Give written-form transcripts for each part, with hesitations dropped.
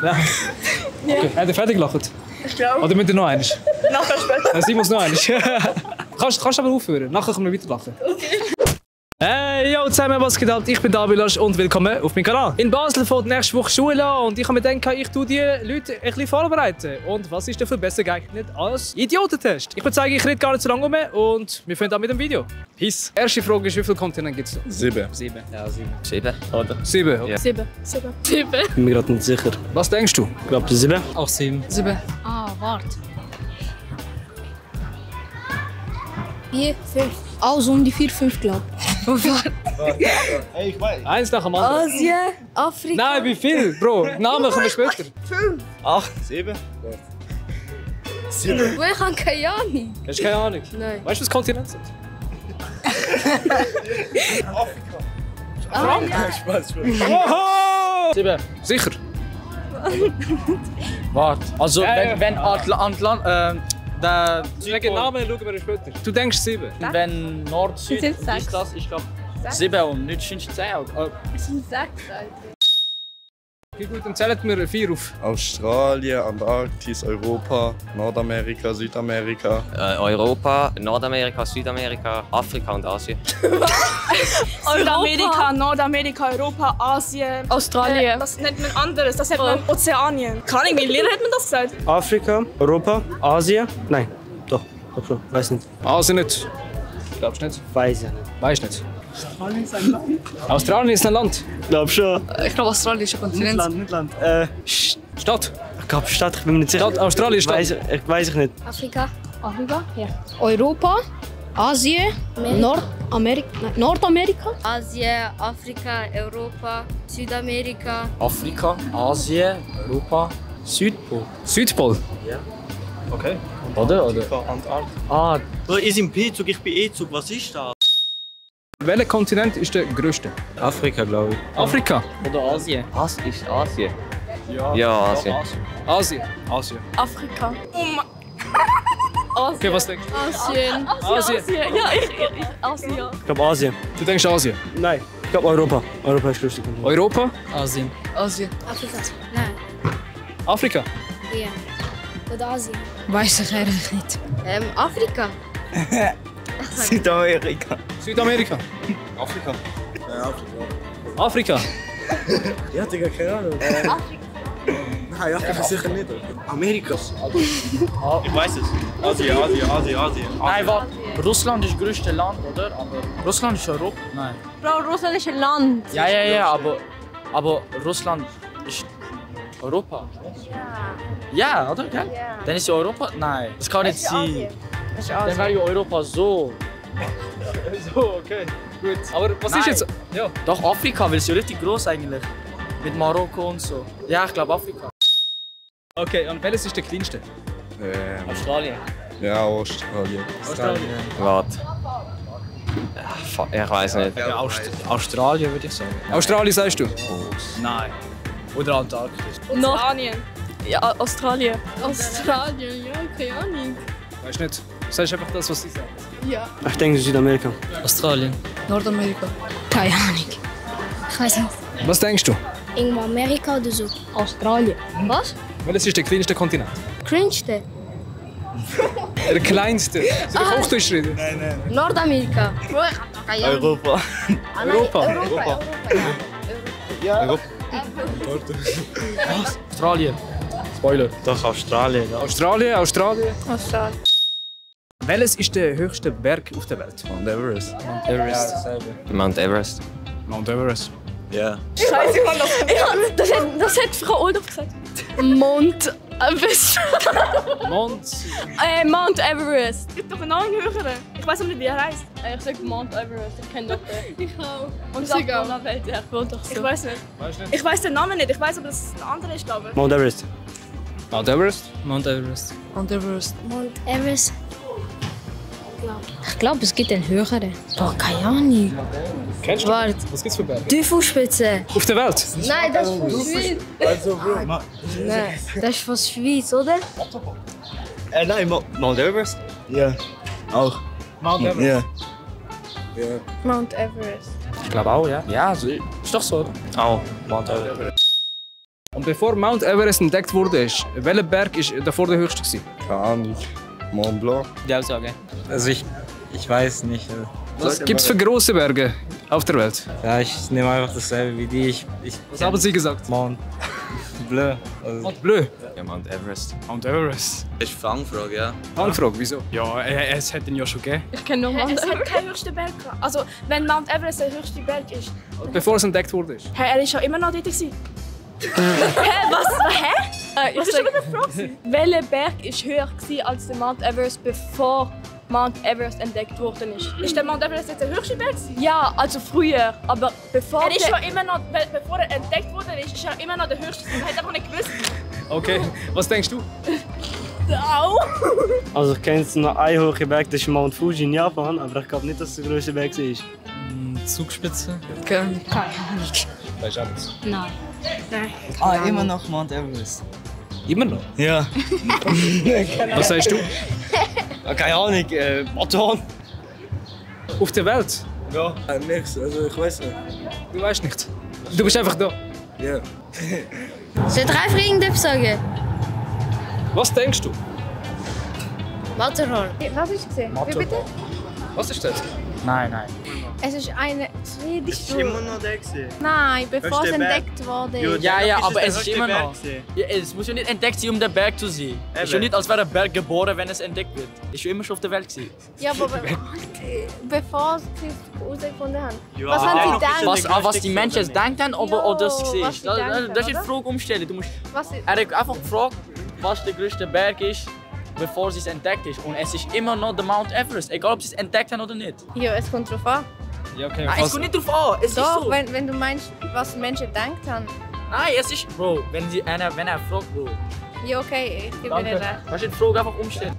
Ja. Okay. Hat er fertig gelacht? Ich glaube. Oder mit der noch eines? Nachher später. Sie muss noch eines. kannst aber aufhören. Nachher können wir weiter lachen. Okay. Hey, yo zusammen, was geht ab? Ich bin Davilas und willkommen auf meinem Kanal. In Basel fängt nächste Woche Schule an und ich habe mir gedacht, ich tue die Leute ein bisschen vorbereiten. Und was ist dafür besser geeignet als Idiotentest? Ich würde sagen, ich rede gar nicht so lange um und wir fangen an mit dem Video. Peace. Erste Frage ist, wie viele Kontinente gibt es? 7. 7. Ja, 7. 7, oder? 7, okay. Ja. 7. 7. Bin mir gerade nicht sicher. Was denkst du? Ich glaube 7. Auch 7. 7. Ah, warte. 4, 5. Also um die 4, 5, glaube ich. Hey, ich weiß. Eins nach dem anderen. Asien, Afrika. Nein, wie viel, Bro? Namen kommen wir später. 8. 7. 7. Wo ich habe keine Ahnung. Hast du keine Ahnung? Nein. Weißt du, was Kontinente sind? Ah, Spaß, Spaß. Oho! 7. Sicher. Warte. Also, Ja, ja. wenn Atlant. Der Wegen Namen schauen wir später. Du denkst 7. Wenn Nord-Süd sind 6. ist das, ich glaube 7 und nicht 10. Es sind 6, Alter. Okay, gut, dann zählt mir 4 auf. Australien, Antarktis, Europa, Nordamerika, Südamerika. Europa, Nordamerika, Südamerika, Afrika und Asien. Südamerika, Nordamerika, Europa, Asien. Australien. Das nennt man anderes. Das nennt man Ozeanien. Keine Ahnung, wie Lehrer hat man das gesagt? Afrika, Europa, Asien. Nein, doch. Glaub schon. Weiß nicht. Asien nicht. Glaubst du nicht? Weiß ja nicht. Weißt nicht. Australien ist ein Land. Glaub schon. Ich glaube, Australien ist ein Kontinent. Nicht Land. Stadt. Ich glaube Stadt, ich bin mir nicht sicher. Stadt. Australien ist Stadt. Weiß ich nicht. Afrika. Afrika? Ja. Europa, Asien, Nordamerika. Asien, Afrika, Europa, Südamerika. Afrika, Asien, Europa, Südpol. Südpol. Okay. Oder? Antarktis. Ah, Ihr seid im P-Zug, ich bin E-Zug. Was ist das? Welcher Kontinent ist der größte? Afrika, glaube ich. Afrika. Oder Asien. Was ist Asien? Ja, Ja, Asien. Asien. Asien. Afrika. Okay, was denkst du? Asien. Asien. Ja, Asien. Ich glaube Asien. Du denkst Asien. Nein, ich glaube Europa. Europa ist größte Kontinent. Europa. Asien. Asien. Afrika. Nein. Afrika. Ja. Oder Asien. Weiß ich ehrlich nicht. Afrika. Südamerika. Südamerika. Afrika. Ja, Afrika. Afrika. Ja, Digga, keine Ahnung. Nein, Afrika sicher nicht. Amerika. Ich weiß es. Asien. Nein, warte. Russland ist das größte Land, oder? Aber Russland ist Europa? Nein. Bro, Russland ist ein Land. Ja, aber Russland ist Europa. Ja, oder? Gell? Ja. Dann ist ja Europa? Nein, das kann nicht sein. Das ist Dann Asien. wäre ja Europa so. So, okay. Gut. Aber was ist Nein. jetzt? Ja. Doch Afrika, weil es ja richtig groß eigentlich. Mit Marokko und so. Ja, ich glaube Afrika. Okay, und welches ist der kleinste? Australien. Ja, Australien. Warte. Ich weiß nicht. Ja, Australien würde ich sagen. Australien sagst du? Nein. Oder Antarktis. Ozeanien. Ja, Australien. Australien, ja, keine Ahnung. Weißt nicht. Sagst einfach das, was sie sagen. Ja. Ich denke Südamerika. Australien. Nordamerika. Keine Ahnung. Ich weiß nicht. Was denkst du? Irgendwo Amerika oder so. Australien. Was? Welches ist der kleinste Kontinent? Cringeste. Der kleinste. Soll ich Hochdeutsch reden? Nordamerika. Bro, ich hab doch keine Ahnung. Europa. Europa. Europa. Australien. Spoiler. Doch, Australien. Ja. Australien. Australien. Welches ist der höchste Berg auf der Welt? Mount Everest. Mount Everest. Mount Everest. Ja. Scheiße, ich kann das hat Frau Oldorf gesagt. Mount Everest. Mount Everest. Es gibt doch einen neuen höheren. Ich weiß nicht, wie er heißt. Ich sag Mount Everest. Ich kenne doch den. Ich auch. Und Sag von der Welt, er wohnt doch Ich so. weiß nicht. Weißt du nicht? Ich weiß den Namen nicht. Ich weiß, aber das ein anderer ist, glaube ich. Mount Everest. Mount Everest? Mount Everest. Mount Everest. Mount Everest. Ich glaube, es gibt einen höheren. Boah, keine Ahnung. Kennst du? Warte. Was gibt's für Berge? Teufelspitze. Auf der Welt? Nein, das ist von Schweiz. Also, Bro. Nein, das ist von Schweiz, oder? Nein, Mount Everest? Ja. Auch. Mount Everest. Ja. Mount Everest. Ich glaube auch, ja. Ja, so, ist doch so, oder? Auch. Mount Everest. Und Und bevor Mount Everest entdeckt wurde, welcher Berg war davor der höchste gewesen? Keine Ahnung. Mont Blanc. Die Aussage. Also ich weiß nicht. Was gibt es für große Berge auf der Welt? Ja, ich nehme einfach dasselbe wie die. Was haben Sie gesagt? Mont Bleu. Also Mont Bleu. Ja, Mount Everest. Mount Everest. Das ist eine Fangfrage, ja. Fangfrage, wieso? Ja, es hätte ihn ja schon gegeben. Ich kenne nur Mount Everest. Es hat keinen höchsten Berg. Also, wenn Mount Everest der höchste Berg ist. Bevor es entdeckt wurde. Er ist ja immer noch dort. Hä, was? Hä? Ich bin schon wieder gefragt. Welcher Berg war höher als der Mount Everest, bevor Mount Everest entdeckt worden ist? Ist der Mount Everest jetzt der höchste Berg? Ja, also früher. Aber bevor er ist ja immer noch, bevor er entdeckt worden ist er immer noch der höchste. Man hat einfach nicht gewusst. Okay, was denkst du? Au! Also ich kenne jetzt noch einen hohen Berg, das ist Mount Fuji in Japan, aber ich glaube nicht, dass es der größte Berg ist. Zugspitze? Keine Ahnung. Weißt du alles? Nein. Ah, immer noch Mount Everest. Immer noch? Ja. Was sagst du? Keine Ahnung, Marathon. Auf der Welt? Ja. Nichts, also ich weiß nicht. Du weißt nicht. Du bist einfach da. Ja. Soll ich einfach irgendetwas sagen? Was denkst du? Matterhorn. Was ist es? Wie bitte? Was ist das? Nein. Es ist eine schwedische. Immer noch der gesehen. Nein, bevor es Höchster Berg. entdeckt wurde. Ja, aber es ist höchste immer Berg noch. gewesen. Ja, es muss ja nicht entdeckt sein, um den Berg zu sehen. Es ist ja nicht, als wäre ein Berg geboren, wenn es entdeckt wird. Es ist ja immer schon auf der Welt gewesen. Ja, aber bevor sie es herausgefunden haben. Ja, Was haben sie noch gedacht? Was die Menschen jetzt denken, oder das Jo, gesehen was ist. sie denken, Das ist die oder? Frage umstellen. Du musst, Was ist, er hat einfach gefragt, was der größte Berg ist, bevor sie es entdeckt ist. Und es ist immer noch der Mount Everest, egal ob sie es entdeckt haben oder nicht. ja, es kommt drauf an. Ja, okay. Nein, es kommt nicht drauf an. Es Doch, ist so. wenn du meinst, was Menschen gedacht haben. Nein, es ist. Bro, wenn er fragt, Bro. Ja, okay, ich gebe dir Danke. recht. Kannst du die Frage einfach umstellen?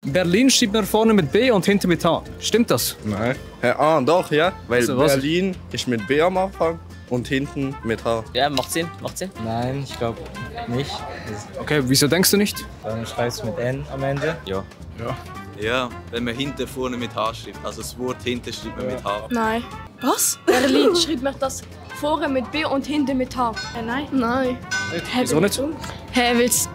Berlin schreibt man vorne mit B und hinten mit H. Stimmt das? Nein. Doch, ja. Weil Also, was? Berlin ist mit B am Anfang und hinten mit H. Ja, macht Sinn. Nein, ich glaube nicht. Okay, wieso denkst du nicht? Dann schreibst du mit N am Ende. Ja, wenn man hinten vorne mit H schreibt. Also das Wort hinten schreibt man mit H. Nein. Was? Berlin schreibt man das vorne mit B und hinten mit H. Nein. Nein. Wieso nicht? Hä, willst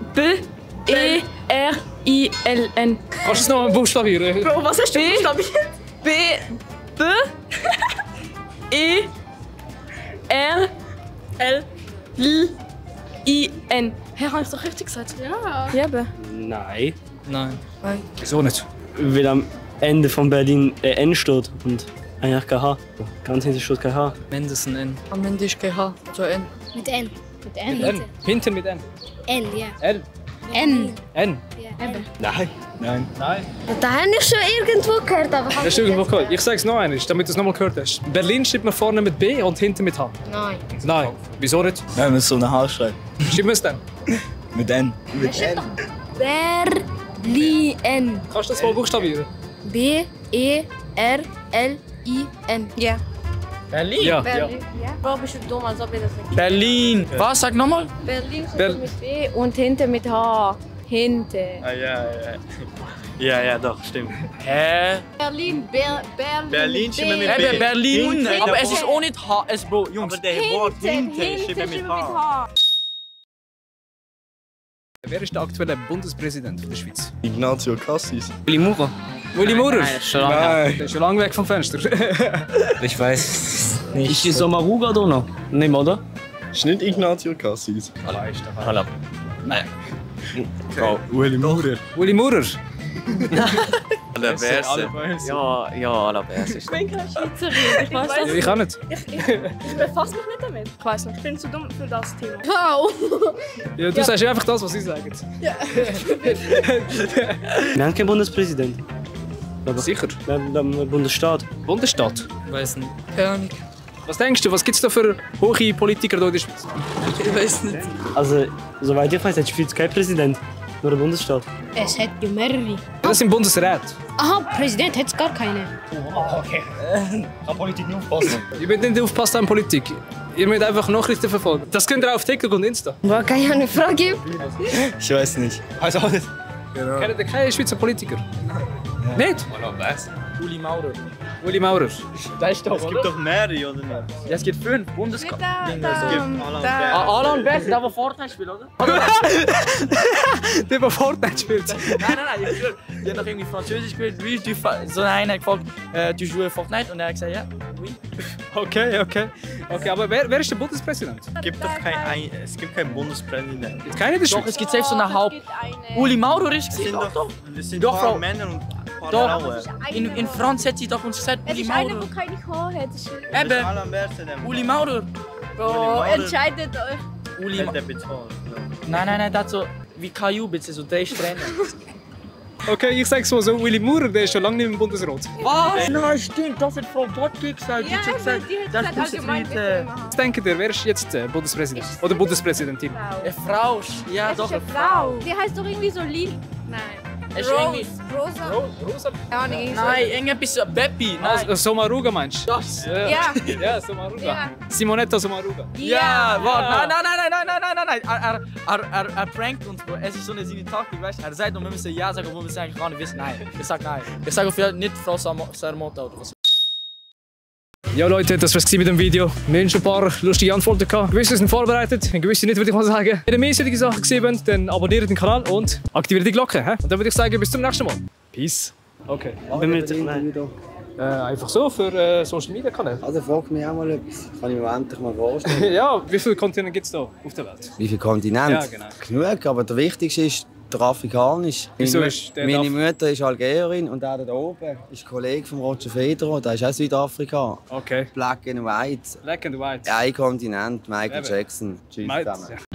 B-E-R-I-L-N. Kannst du es noch mal buchstabieren? Bro, was hast du buchstabiert? B. E. R. L. I-N. Hä, habe ich doch richtig gesagt? Ja. Ja, eben. Nein. Nein. Wieso nicht? Weil am Ende von Berlin N steht und eigentlich kein H. Ganz hinten steht kein H. Mendelssohn N. Am Ende ist kein H, so N. Mit N. Mit N. N. Hinten mit N. N, ja. L. N. N. Eben. Nein. Nein. Nein. Da habe ich schon irgendwo gehört, aber Das ist irgendwo gehört. Ich sag's noch einmal, damit du es noch mal gehört hast. Berlin schreibt man vorne mit B und hinten mit H. Nein. Nein. Wieso nicht? Wenn man so eine H schreibt. Schreiben wir es dann. Mit N. Berlin. Kannst du das mal buchstabieren? B-E-R-L-I-N. Ja. Berlin? Ja. Berlin. Ja. Bro, bist du dumm, als ob ich das nicht. Berlin. Was? Sag nochmal. Berlin Ber- mit B und hinten mit H. Hinten. Ja, doch, stimmt. Hä? Berlin. Berlin mit schreibt man B. mit B. Eben Berlin. Hinten. Aber es ist auch nicht H. Es, Bro, Jungs. der Wort hinten schreibt man mit H. Wer ist der aktuelle Bundespräsident der Schweiz? Ignazio Cassis. Willy Maurer. Willy Maurer? Nein, schon lange her. Der ist schon lange weg vom Fenster. Ich weiß nicht. Ist die Sommaruga da noch? Nicht, oder? Ist nicht Ignazio Cassis. Willy Maurer. Willy Maurer? Oder Verse. Ja, Alaberse ist Ich bin keine Schweizerin. Ich weiß Ja, das. ich auch nicht. Ich befasse mich nicht damit. Ich weiß nicht. Ich bin zu dumm für das Thema. Wow. Ja, du sagst ja einfach das, was sie sagen. Wir haben keinen Bundespräsident. Sicher. Wir haben Bundesstaat. Bundesstaat. Weiß nicht. Keine Ahnung. Was denkst du, was gibt es da für hohe Politiker hier in der Schweiz? Ich weiß nicht. Also, soweit ich weiß, hat die Schweiz keinen Präsident. Nur der Bundesstaat. Es hat ja mehrere. Das sind Bundesräte. Aha, Präsident hat es gar keine. Kann Politik nicht aufpassen. Ihr müsst nicht aufpassen an Politik. Ihr müsst einfach Nachrichten verfolgen. Das könnt ihr auf TikTok und Insta. Boah, kann ich eine Frage geben? Ich weiß nicht. Weiß auch nicht. Genau. Kennt ihr keinen Schweizer Politiker? Nicht? Alaberse. Uli Maurer. Uli Maurer. Das ist doch, Es gibt doch mehrere, oder nicht? Ja, es gibt 5 Bundeskanzler. Es gibt Alan Berset, der Fortnite spielt, oder? Der Fortnite spielt. Nein, ich schwöre. Die hat noch irgendwie Französisch gespielt. Oui, so einer hat gefragt, du joues Fortnite? Und er hat gesagt, ja, oui. Okay, aber wer ist der Bundespräsident? Es gibt keinen Bundespräsidenten. Gibt keiner in der Doch, Schweiz? es gibt safe so eine Haupt... Uli Maurer ist Es sind doch Doch, ein Frau. paar Männer und ein paar Doch. Frauen. In Franz hat sie doch uns gesagt, Es Uli ist einer, Maurer. der keine Haare hat. Eben, Alan Berset, der Uli Maurer. Bro, entscheidet euch. Uli der bezahlt. Nein, der hat so wie Caillou, so 3 Strähnen. Okay, ich sag's mal so, Uli Maurer, der ist schon lange nicht im Bundesrat. Was? Nein, stimmt, das hat Frau Gottlieb gesagt. Ja, die hat gesagt, allgemein bitte machen. Was denkt ihr, wer ist jetzt Bundespräsident? Oder Bundespräsidentin? Eine Frau, ja Das doch, ist eine Frau. Die heißt doch irgendwie so Lil. Nein. Es ist irgendwie... Rosa. Rosa? Keine Ahnung, irgendwie so. Nein, irgendetwas so Beppi, nein. Also, Somaruga meinst du? Das. Ja. Ja, Somaruga. Ja. Simonetta Somaruga. Ja, warte, nein. Er prankt uns, Bro. Es ist so eine seine Taktik, weißt du? Er sagt, wir müssen ja sagen, obwohl wir es eigentlich gar nicht wissen. Nein, ich sag nein. Ich sage vielleicht nicht Frau Sarmota oder was. Ja Leute, das war's mit dem Video. Wir haben schon ein paar lustige Antworten gehabt. Gewisse sind vorbereitet, gewisse nicht, würde ich mal sagen. Wenn ihr mehr solche Sachen gesehen habt, dann abonniert den Kanal und aktiviert die Glocke. Und dann würde ich sagen, bis zum nächsten Mal. Peace. Okay. Einfach so für Social Media Kanäle. Also frag mich auch mal etwas. Kann ich mir endlich mal vorstellen. Ja, wie viele Kontinente gibt es da auf der Welt? Wie viele Kontinente? Ja, genau. Genug, aber der wichtigste ist der Afrikanisch. Wieso ist der Meine Mutter ist Algerierin und der da oben ist Kollege von Roger Federer, der ist auch Südafrika. Okay. Black and White. Black and White. Ein Kontinent, Michael Eben. Jackson. Tschüss zusammen. Ja.